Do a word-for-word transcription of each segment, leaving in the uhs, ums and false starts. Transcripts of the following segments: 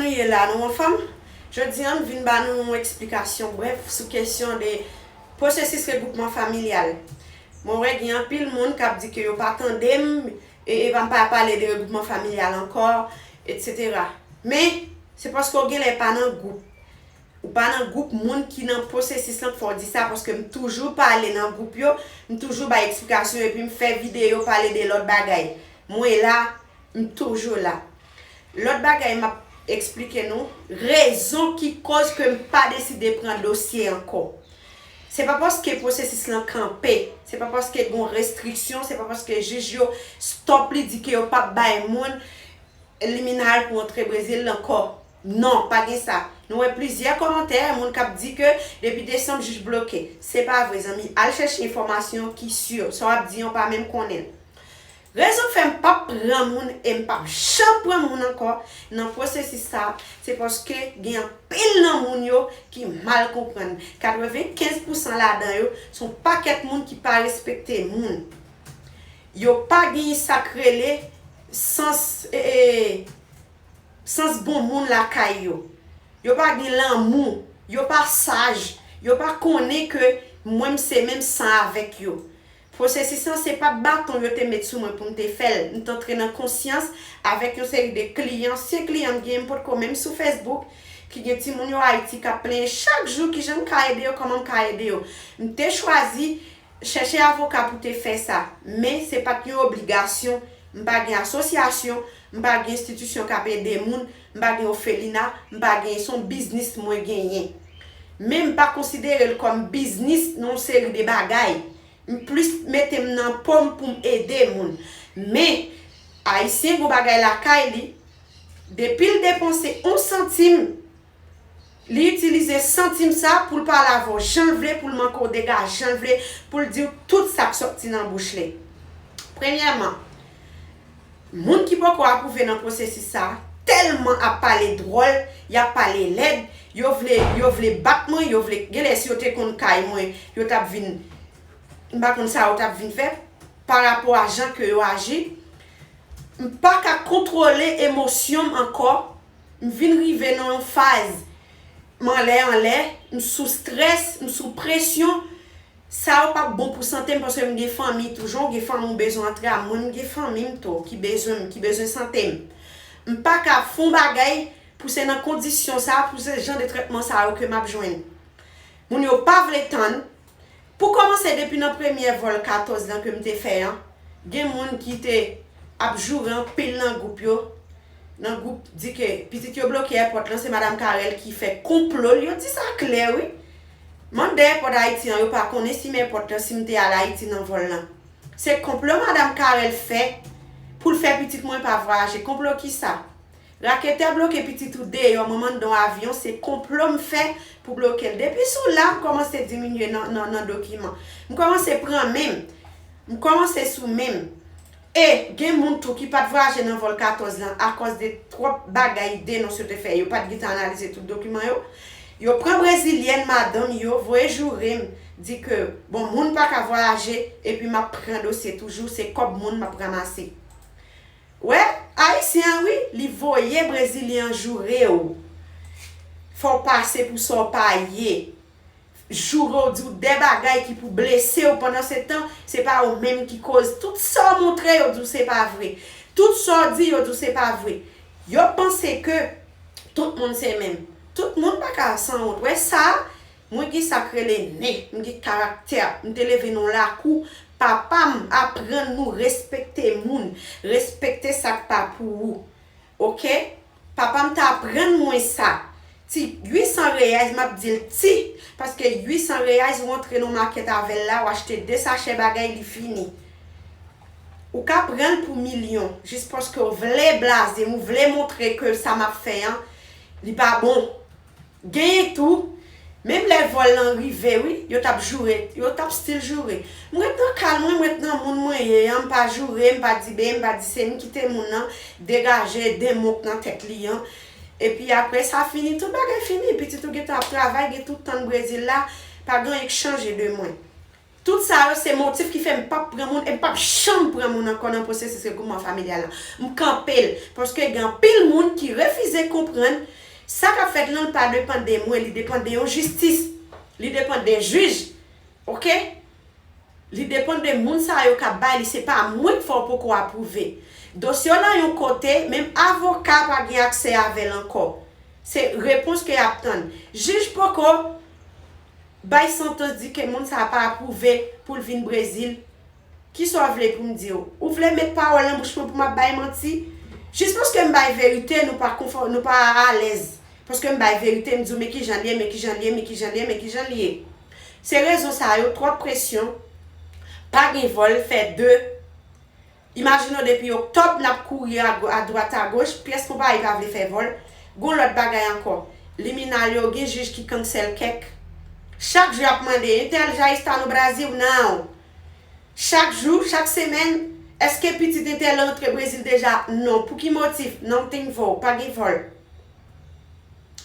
Ye la, nou anfòm? Jodi a, m vin ba nou yon eksplikasyon brèf sou kesyon de pwosesis regwoupman familyal. Mwen wè gen anpil moun k ap di ke yo pa tande m, e, e pa m pa pale de regwoupman familyal ankò, etsetera. Men, se paske w genlè pa nan gwoup. Ou pa nan gwoup moun ki nan pwosesis lan k fè w di sa, paske m toujou pale nan gwoup yo, m toujou bay eksplikasyon, epi m fè videyo pale de lòt bagay. Mwen la, m toujou la. Lòt bagay m ap eksplike nou, rezon ki koz ke m pa deside pran dosye ankò. Se pa paske pwosesis lan kanpe, se pa paske gon restriksyon, se pa paske jij yo stòp li, di ke yo p ap bay moun liminal pou antre Brezil ankò. Non, pa gen sa. Nou wè plizyè kòmantè, moun k ap di ke depi desanm jij bloke. Se pa vre, zanmi. Al chèche enfòmasyon ki si. Sa w ap di an, w pa menm konnen l. Rezon k fè m p ap pran moun e m p ap janm pran moun ankò nan pwosesis sa, se paske gen anpil nan moun yo ki mal konprann. Katrevenkenz pousan ladan yo se yon pakèt moun ki pa respekte moun. Yo pa gen sa k rele sans, e, e, sans bon moun lakay yo. Yo pa gen lanmou. Yo pa saj. Yo pa konnen ke mwen m se menm san avèk yo. Pwosesis lan se pa t baton yo te met sou mwen pou m te fè l. M t antre nan konsyans avèk yon seri de kliyan. Ansyen kliyan m genyen, m potko menm sou Facebook, ki gen timoun yo Ayiti k ap plenyen chak jou kijan m ka ede yo, kòman m ka ede yo. M te chwazi chèche avoka pou te fè sa, men se pa t yon obligasyon. M pa gen asosyasyon, m pa gen enstitisyon k ap ede moun, m pa gen ofelina, m pa gen, se yon biznis mwen genyen. Men m pa konsidere l kòm biznis nan yon seri de bagay. M plis mete m nan po m pou m ede moun. Men, Ayisyen gon bagay lakay li, depi l depanse yon santim, li itilize santim sa pou l pale avè w jan l vle, pou l manke w dega jan l vle, pou l di w tout sa k sòti nan bouch li. Premyèman, moun ki poko apwouve nan pwosesis sa a tèlman ap pale dwòl, y ap pale lèd, yo vle, yo vle bat mwen, yo vle, genlè si yo te konn kay mwen, yo t ap vin, m pa konn sa yo t ap vin fè, pa rapò a jan ke yo aji. M pa ka kontwole emosyon m ankò. M vin rive nan yon faz, m anlè anlè, m sou strès, m sou presyon. Sa yo p ap bon pou sante m, paske m gen fanmi tou. Jan w gen fanmi, w bezwen antre a mwen, m gen fanmi m tou ki bezwen m, ki bezwen sante m. M pa ka fè yon bagay pou se nan kondisyon sa, pou se jan de trètman sa yo ke m ap jwenn. Moun yo pa vle tann. Pou kòmanse, depi nan premyè vòl katòz lan ke m te fè an, gen moun ki te ap joure anpil nan gwoup yo, nan gwoup, di ke pitit yo bloke èpòt lan, se Madanm Carel ki fè konplo l. Yo di sa klè, wi. Mande èpòt Ayiti an, yo pa konnen si m èpòt lan, si m te al Ayiti nan vòl lan. Se konplo Madanm Carel fè pou l fè pitit mwen pa vwayaje. Konplo kisa? Raketè bloke pitit ou deyò, mwen mande w avyon, se konplo m fè pou bloke l. Depi sou la, m kòmanse diminye nan, nan, nan dokiman. M kòmanse pran men m. M kòmanse sou men m. E gen moun tou ki pa t vwayaje nan vòl katòz lan akòz de twòp bagay denons yo te fè. Yo pa t gentan analize tout dokiman yo. Yo pran brezilyèn madanm yo, voye joure m, di ke, bon, moun pa ka vwayaje, epi m ap pran dosye toujou, se kòb moun m ap ranmase. Wè, Ayisyen an, wi, li voye Brezilyen an joure w. Fè w pase pou sa w pa ye. Joure w, di w de bagay ki pou blese w. Pandansetan, se pa ou menm ki koz. Tout sa w montre, yo di w se pa vre. Tout sa w di, yo di w se pa vre. Yo panse ke tout moun se menm. Tout moun pa ka sanwont. Wè sa, mwen gen sa k rele nen, m gen karaktè. M te leve nan yon lakou, papa m aprann nou respekte moun, respekte sa k pa pou ou. Oke? Papa m t aprann mwen sa. Ti uit san reais, m ap di l ti, paske uit san reais, ou antre nan makèt avè l la, ou achte de sachè bagay, li fini. Ou ka pran l pou milyon, jis paske w vle blaze m, ou vle montre ke sa m ap fè an, li pa bon. Genyen tou, menm lè vòl lan rive, wi, yo t ap joure, yo t ap still joure. M ret nan kalm mwen, m ret nan moun mwen ye an, m pa joure, m pa di be, m pa di se m kite moun nan degaje demon k nan tèt li an. Epi apre sa fini, tout bagay fini. Pitit ou gentan ap travay, gen tout tan Brezil la, pa gen anyen k chanje de mwen. Tout sa yo se motif ki fè m p ap pran moun e m p ap janm pran moun ankò nan pwosesis regwoupman familyal la. M kanpe l, paske gen anpil moun ki refize konprann sa k ap fèt lan, li pa depann de mwen, li depann de yon jistis, li depann de jij, oke? Li depann de moun sa yo k ap bay li, se pa mwen k fè w poko apwouve. Dosye w nan yon kote, menm avoka pa gen aksè avè l ankò. Se repons ke y ap tann. Jij poko bay santans di ke moun sa a pa apwouve pou l vin Brezil. Kisa w vle pou m di w? Ou vle met pawòl nan bouch mwen pou m ap bay manti? Jis paske m bay verite, nou pa konfò, nou pa alèz. Paske m bay verite, m di w men kijan l ye, men kijan l ye, men kijan l ye, men kijan l ye. Se rezon sa yo, twòp presyon, pa gen vòl, fè de. Imajine w depi oktòb n ap kouri a, adwat agoch, pyès konpayi pa vle fè vòl. Gon lòt bagay ankò. Liminal yo, gen jij ki cancel kèk. Chak jou y ap mande, entèl já está no Brasil? Não. Chak jou, chak semèn, èske pitit entèl rantre Brezil deja? Non. Pou ki motif? Não tem voo, pa gen vòl.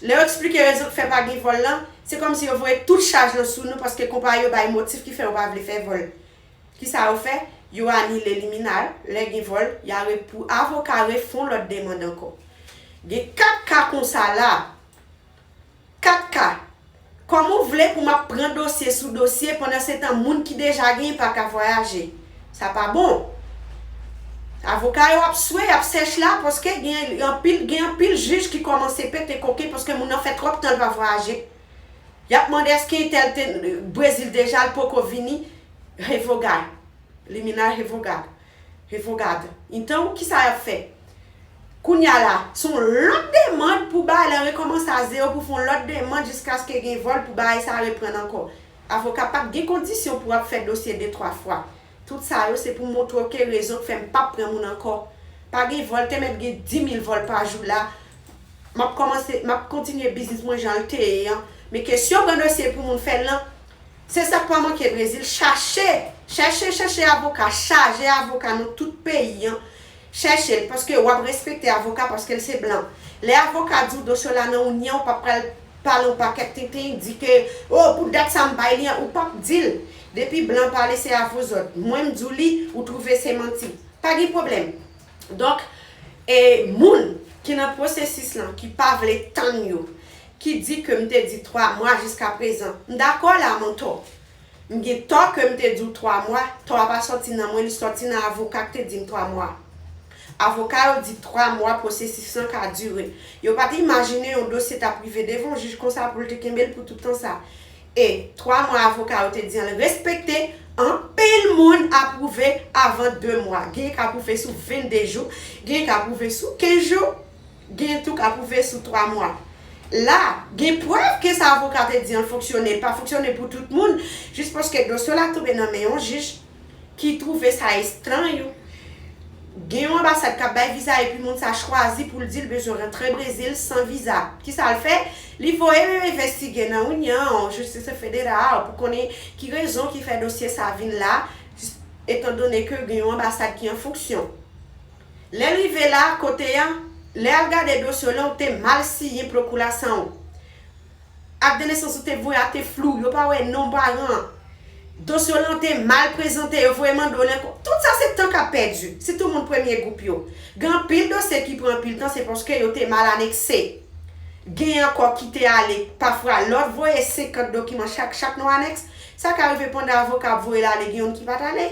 Lè yo eksplike rezon k fè pa gen vòl lan, se kòmsi yo voye tout chaj lan sou nou paske konpayi yo bay motif ki fè yo pa vle fè vòl. Kisa yo fè? Yo anile liminal, lè gen vòl, y a re, pou avoka refè yon lòt demann ankò. Gen kat ka konsa la. Kat ka. Kòman w vle pou m ap pran dosye sou dosye, pandansetan moun ki deja genyen pa ka vwayaje? Sa pa bon. Avoka yo ap swe, y ap sèch la, paske gen anpil, gen anpil jij ki kòmanse pete koken paske moun nan fè twòp tan l pa vwayaje. Y ap mande èske entèl te Brezil deja, l poko vini. Revoga. Liminal revoga. Revoga. Entonn, kisa y ap fè? Kounye a la, se yon lòt demann pou bagay la rekòmanse a zewo, pou fè yon lòt demann jiskaske gen vòl pou bagay sa reprann ankò. Avoka pa t gen kondisyon pou ap fè dosye de twa fwa. Tout sa yo, se pou montre w ke rezon k fè m p ap pran moun ankò. Pa gen vòl, te mèt gen dis mil vòl pa jou la. M ap kòmanse, m ap kontinye biznis mwen jan l te ye an. Men kesyon pran dosye pou moun fè l lan, se sa k pa manke Brezil. Chache, chèche, chèche avoka, chaje avoka nan tout peyi an. Chèche l, paske w ap respekte avoka paske l se blan. Lè avoka di w dosye w la nan ou nyan, ou p ap pral pale yon pakèt tenten, di ke, o, pou dat sa m bay li an, ou p ap di l. Depi blan pale, se a vozòd. Mwen, m di w li, ou twouve se manti. Pa gen pwoblèm. Donk, e moun ki nan pwosesis lan, ki pa vle tann yo, ki di ke m te di twa mwa jiska prezan, m dakò la, m antò. M gen tò ke m te di w twa mwa, tò a pa sòti nan mwen, li sòti nan avoka k te di m twa mwa. Avoka yo di twa mwa pwosesis lan ka dire. Yo pa t imajine yon dosye t ap rive devan yon jij konsa pou l te kenbe l pou tout tan sa. E twa mwa avoka yo te di an, l respekte, anpil moun apwouve avan de mwa. Genyen k apwouve sou vennde jou, genyen k apwouve sou kenz jou, genyen tou k apwouve sou twa mwa. La, gen prèv ke sa avoka te di an fonksyone, l pa fonksyone pou tout moun, jis paske dosye w la tonbe nan men yon jij ki twouve sa estranj. Gen yon anbasad k ap bay viza epi moun sa chwazi pou l di l bezwen rantre Brezil san viza. Kisa l fè? Li voye menm envestige nan União, Justiça Federal, pou konnen ki rezon ki fè dosye sa vin la, etandone ke gen yon anbasad ki an fonksyon. Lè l rive la, kote a, lè al gade dosye w lan, ou te mal siyen pwokirasan w. Ak de nesans ou te voye a te flou, yo pa wè non paran an. Dosye w lan te mal prezante, yo voye mande w li ankò. Tout sa se tan k ap pèdi. Sitou moun premye gwoup yo. Gen anpil dosye ki pran anpil tan, se paske yo te mal anekse. Gen ankò ki te ale, pafwa, lè w voye senkant dokiman chak, chak non anèks, sa ka rive pandan avoka ap voye l ale, gen youn ki pa t ale.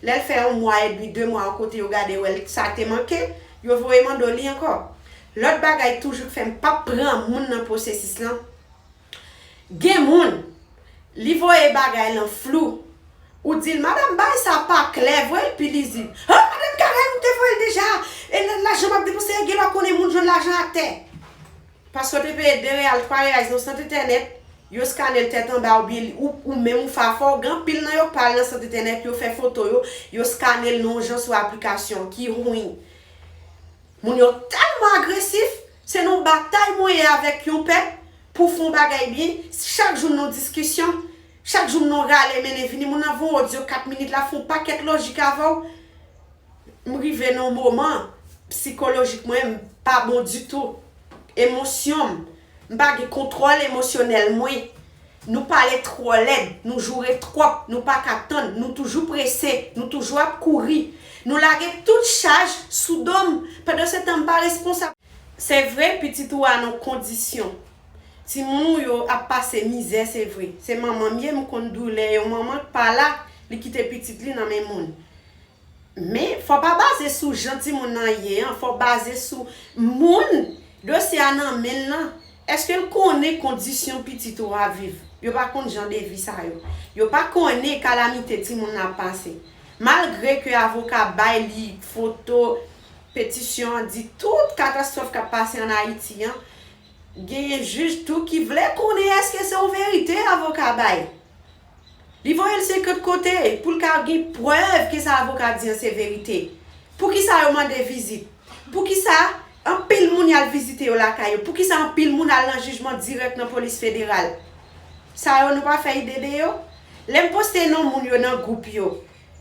Lè l fè yon mwa edmi, de mwa, yon kote yo gade wè l, sa te manke, yo voye mande w li ankò. Lòt bagay toujou k fè m p ap pran moun nan pwosesis lan, gen moun, li voye bagay lan flou. Ou di l, "Madanm, bagay sa pa klè, voye l pi lizib." "Ah, madanm, Karen, m te voye l deja. E la-, lajan m ap depanse, gen lè w konnen moun jwenn lajan atè." Paske w te peye de reyal, twa reyal nan sant entènèt, yo skane l tèt anba oubyen li, ou, ou menm ou fè afè w, gen anpil nan yo pa al nan sant entènèt, yo fè foto yo, yo skane l nan yon jan sou aplikasyon ki win. Moun yo tèlman agresif, se nan yon batay mwen ye avèk yon pèp pou fè yon bagay byen, chak jou m nan yon diskisyon, chak jou m nan yon rale mennen vini, moun nan voye yon odyo kat minit la, fè yon pakèt lojik avè w. M rive nan yon moman, sikolojik mwen, m pa bon ditou. Emosyon m, m pa gen kontwòl emosyonèl mwen. Nou pale twò lèd, nou joure twòp, nou pa ka tann, nou toujou prese, nou toujou ap kouri. Nou lage tout chaj sou do m. Pandansetan, m pa responsab. Se vre, pitit ou a nan kondisyon. Timoun ou yo ap pase mizè, se vre. Se manman m ye, m konn doulè yon manman k pa la, li kite pitit li nan men moun. Men, fò pa baze sou jan timoun nan ye an, fò baze sou moun dosye a nan men l lan. Èske l konnen kondisyon pitit ou a viv? Yo pa konn jan de vi sa yo. Yo pa konnen kalamite timoun nan ap pase. Malgre ke avoka bay li foto, petisyon an di tout katastwòf k ap pase ann Ayiti an, genyen jij tou ki vle konnen èske se yon verite avoka bay. Li voye l senkant kote pou l ka gen prèv ke sa avoka di an se verite. Poukisa yo mande vizit? Poukisa anpil moun y al vizite yo lakay yo? Poukisa anpil moun al nan jijman dirèk nan polis federal? Sa yo nou pa fè ide de yo? Lè m poste non moun yo nan gwoup yo,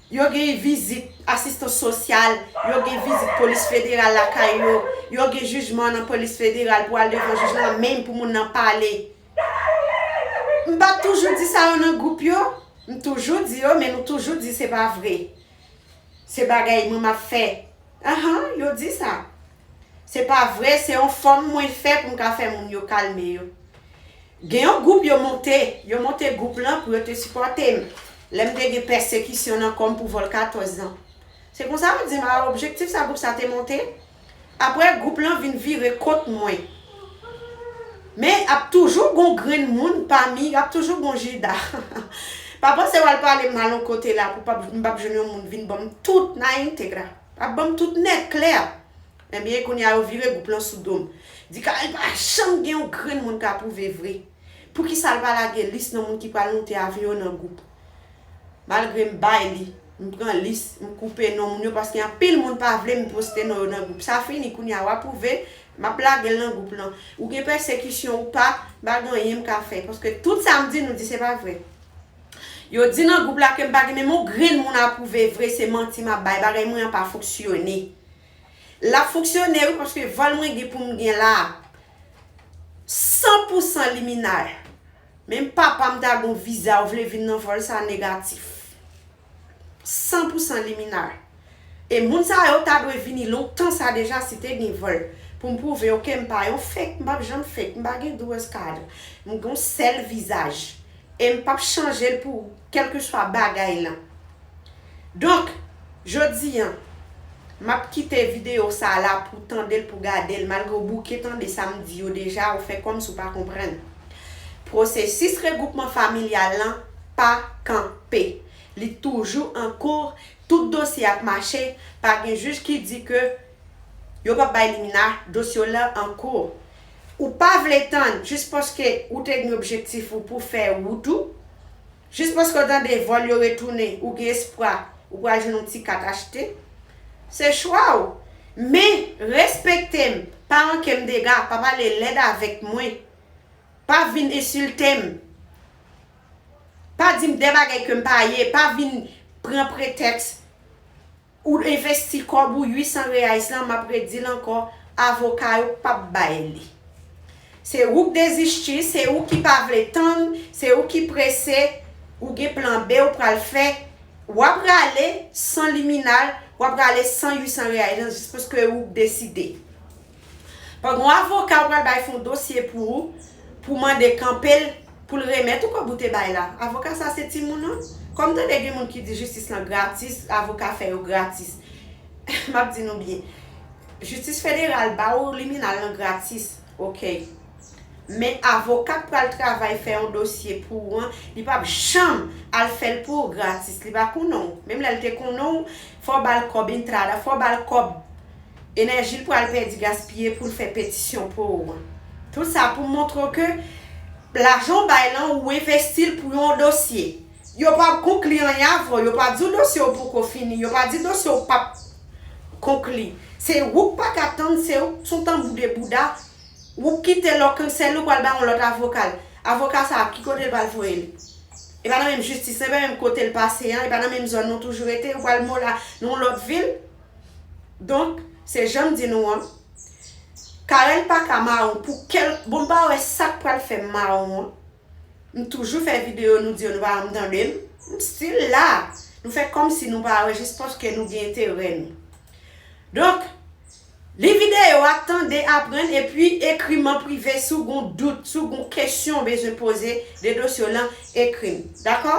yo gen vizit asistans sosyal, yo gen vizit polis federal lakay yo, yo gen jijman nan polis federal pou al devan jij lan menm pou moun nan pale. M pa t toujou di sa yo nan gwoup yo? M toujou di yo, men nou toujou di se pa vre. Se bagay mwen m ap fè. Ahan, yo di sa. Se pa vre, se yon fòm mwen fè pou m ka fè moun yo kalme yo. Gen yon gwoup yo monte, yo monte gwoup lan pou yo te sipòte m. Lè m te gen pèsekisyon nan kò m pou vòl katòz an. Se konsa yo di m, a, objektif sa gwoup sa te monte. Apre, gwoup lan vin vire kont mwen. Men, ap toujou gon grenn moun pami, ap toujou gon Jida. Pa panse w al pale mal yon kote la pou p ap, m p ap jwenn yon moun vin ban m tout na íntegra. Ap ban m tout nèt klè. Ebyen, kounye a yo vire gwoup lan sou do m. Di Carel pa janm gen yon grenn moun k apwouve vre. Poukisa l pa lage lis nan moun ki pral monte avyon yo nan gwoup? Malgre m bay li, m pran lis, m koupe non moun yo paske anpil moun pa vle m poste non yo nan gwoup. Sa fini, kounye a w apwouve, m ap lage l nan gwoup lan. Ou gen pèsekisyon ou pa, m pa gen anyen m ka fè. Paske tout sa m di nou di se pa vre. Yo di nan gwoup la ke m pa gen menm yon grenn moun apwouve vre, se manti m ap bay, bagay mwen an pa fonksyone. L ap fonksyone wi, paske vòl mwen gen pou m gen la a, san pou san liminal. Menm papa m ta gon viza, ou vle vin nan vòl sa negatif. San pou san liminal. E moun sa yo ta dwe vini lontan sa deja si te gen vòl. Pou m pwouve, oke, m pa yon fake, m p ap janm fake, m pa gen double card. M gon sèl vizaj. E m p ap chanje l pou kèlkeswa bagay lan. Donk, jodi an, m ap kite videyo sa a la pou w tande l, pou w gade l, malgre w bouke tande sa m di yo deja, ou fè kòmsi w pa konprann. Pwosesis regwoupman familyal lan pa kanpe. Li toujou an kou, tout dosye ap mache, pa gen jij ki di ke yo p ap bay Limena dosye w lan an kou. Ou pa vle tann, jis paske ou te gen objektif ou pou fè wout ou, jis paske w tande vòl yo retounen, ou gen espwa ou pral jwenn yon ti kat achte. Se chwa w. Men, respekte m, pa manke m dega, pa pale lèd avèk mwen. Pa vin ensilte m. Pa di m de bagay ke m pa ye, pa vin pran pretèks. Ou envesti kòb ou uit san reais lan, m ap redi l ankò, avoka yo p ap bay li. Se ou k dezisti, se ou ki pa vle tann, se ou ki prese, ou gen plan B ou pral fè. W ap rale san Limena, w ap rale san uit san reais lan, jis paske ou k deside. Pandan yon avoka ou pral bay fè yon dosye pou ou, pou mande kanpe l, pou l remèt ou kòb ou te bay la. Avoka sa se timoun an? Kòm tande gen moun ki di jistis lan gratis, avoka fè yo gratis. M ap di nou byen. Jistis federal ba ou Limena lan gratis. Oke. Men avoka k pral travay fè yon dosye pou ou an, li p ap janm al fè l pou ou gratis. Li pa konnen w. Menm lè l te konnen w, fò w ba l kòb entrada, fò w ba l kòb enèji l pral pèdi gaspiye pou l fè petisyon pou ou an. Tout sa pou montre w ke lajan w bay lan, ou envesti l pou yon dosye. Yo p ap konkli anyen avè w, yo pa di w dosye w poko fini, yo pa di dosye w p ap konkli. Se ou k pa ka tann, se ou k son tanbou de bouda, ou k kite lòk ansèl ou pral ba yon lòt avoka l. Avoka sa a, ki kote l pral voye l? E pa nan menm jistis lan, e pa menm kote l pase an, e pa nan menm zòn nou toujou rete, ou pral mola nan yon lòt vil. Donk, se jan m di nou an, Carel pa ka mawon pou kèl, bon, m pa wè sa k pral fè m mawon an. M toujou fè videyo, nou di yo nou pa janm tande m. M still la. Nou fè kòmsi nou pa wè, jis paske nou gen enterè nou. Donk, li videyo a, tande, aprann, epi ekri m an prive si w gon dout, si w gon kesyon w bezwen poze de dosye w lan, ekri m. Dakò?